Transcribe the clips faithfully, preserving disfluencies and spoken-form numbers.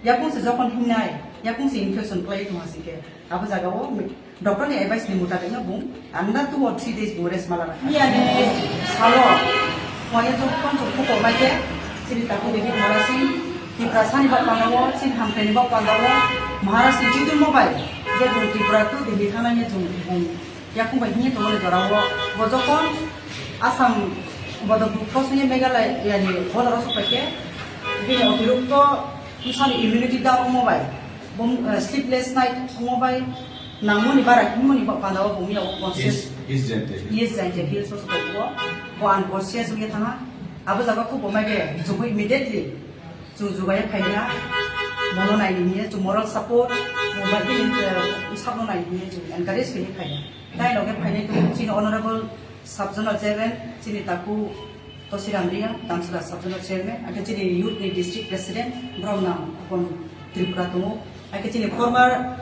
Yakung se jokhon hingnai, yakung se infection khlai tongma singkhe, abo jaga o doctor ni advice ni mutabik no bung another two or three days bung rest ma lana. Miyani salo waya jokhon jokhon kok mai khe, chini takhuk David Murasing, Tiprasa ni bak panda o, chini hamkrai ni bak panda o, Maharaj ni chudul mobai, je bung Tripura tu Delhi thangna ni jung bung yakung bai hini tongmani jora o, bo jokhon Assam bodol bukto sini Meghalaya ni border o sok pai khe, bini otirokto bwsani immunity down wngma bai, bo, eh, sleepless night wngma bai, nangmani bara himoni ba panda o bo miya o conscious. East, East Jaintia Hills. East Jaintia Hills o sok pai bo, bo unconscious wngya thangha. Abo jaga khe bo mai de, chwng immediately chwng jugaiya phaikha, bono naidi hinwi chwng moral support, bo bai bini, eh, sakno naidi hinwi chwng encourage khainwi phaikha. Tai loge phainai tongo chini honorable sub-zonal chairman, chini takhuk Tosiram Reang, Damsara sub-zonal chairman, ake chini youth ni district president, borok nang Khopon Tripura tongo, ake chini former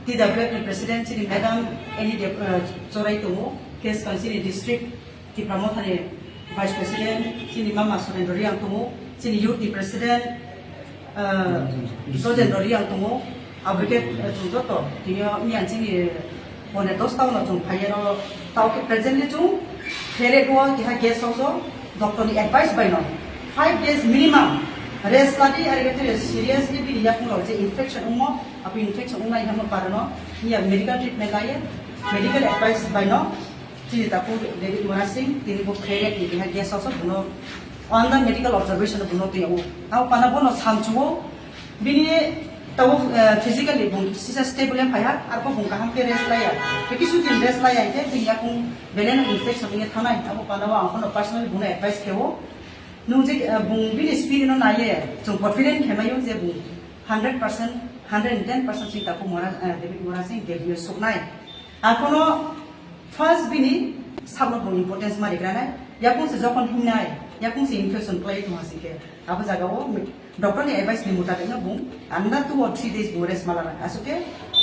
T W F ni president, chini madam Annie Deb-, eh, Chorai tongo, case kan chini district Tipra Mothani Vice President, chini mama Surendra Reang tongo, chini youth ni President, eh, Rojendra Reang tongo, abo khe, eh, chwng joto, tini o miyan chini pone dos ta no chwng phaiya no, tao khe presently chwng khere do keha guest house o, doctor ni advice bai no five days minimum rest ladi, ari khe seriously bini yakung rok je infection wngmo, abo infection wngnai hamo parano, miya medical treatment laiya, medical advice bai no, Chini takhuk David Murasing, tini bo khere ni keha guest house o bono under medical observation o bono twi o. Abo pana bono samchuo, bini tabuk, eh, physically bung sisa stable ya phaiha, arpho bung kaham khe rest laiya. Tei kisu din rest laiya hingkhe bini yakung belai no infection wngya thanai. Abo pana o ang bono personally bono advice khe o. Nung je, eh, bung bini spirit no naiye, chwng confident khe maio je bung hundred percent, hundred and ten percent chini takhuk Mura-, eh, David Murasing Delhi o suknai. Arphono first bini sakno bo importance ma rikranai. Yakung se jokhon hingnai, yakung se infection khlai tongma singkhe, abo jaga o mi-, doctor ni advice ni mutabik no bung another two or three days bo rest ma lana. Aswk khe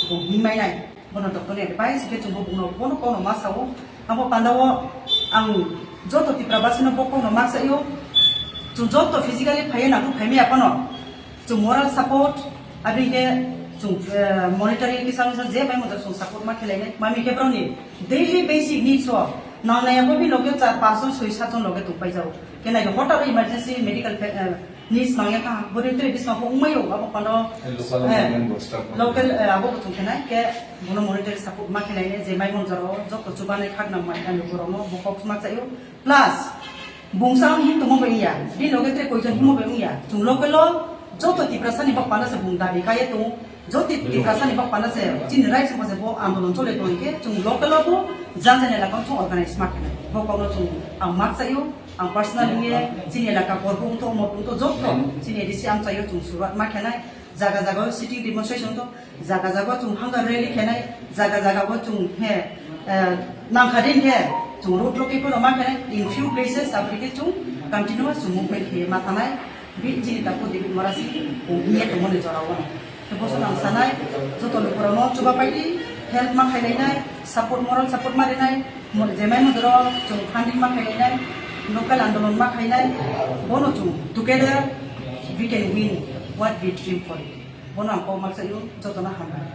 bo himmainai. Bono doctor ni advice khe chwngbo bungno bono kokno ma sao. Abo pandao ang joto Tipra basino bo kokno ma saio. Chwng joto physically phaiya nangkuk phaimaya phano. Chwng moral support, aboni khe chwng, eh, monetary kisa misa je bai mojak chwng support ma khe lainai. Mami khe borokni daily basic needs o nangnai abo bini loge char panch jon soi sat jon loge tong pai jao. Khe nai hotar emergency medical fa-, eh, needs nangya kha. Boni tei bisma bo wngmai o abo pano, eh, local, eh, government bo staff local, eh, abo bo chwng khe nai khe bono monetary support ma khe lainai je mai monjaro joto chubanai khakna mai ani borokno bo kok ma chaio. Plus, bungsa ang hin tongmo bai wngya, bini loge tre koijon himo bai wngya. Chwng local o joto Tiprasa ni bak panda se bung dabi kaiye tongo. Joto Tiprasa ni bak panda se chini right se bo andolon chole tong khe chwng local o bo jang jani elaka o chwng organize ma khe. Bo kokno chwng ang mak chaio, ang personal wngye chini elaka korbo wngtho, omo wngtho joto chini A D C ang chaio chwng suruat ma khe nai. Jaga jaga o sitting demonstration to, jaga jaga o chwng hunger rally khenai, jaga jaga o chwng he, eh, nangkha din khe chwng road block khe phano ma khenai, in few places aboni khe chwng continuous chwng movement khe ma thanai, bi chini takhuk David Murasing chwng hinya tongmani jora o. Khe boso nang sanai, joto lukurokno chuba paidi, help ma khailai nai, support, moral support ma rinai, mo-, jemai mudro chwng funding ma khailai nai, local andolon ma khainai, bono chwng together we can win what we dream for it. Bono ang kok ma chaio, jotono hambai.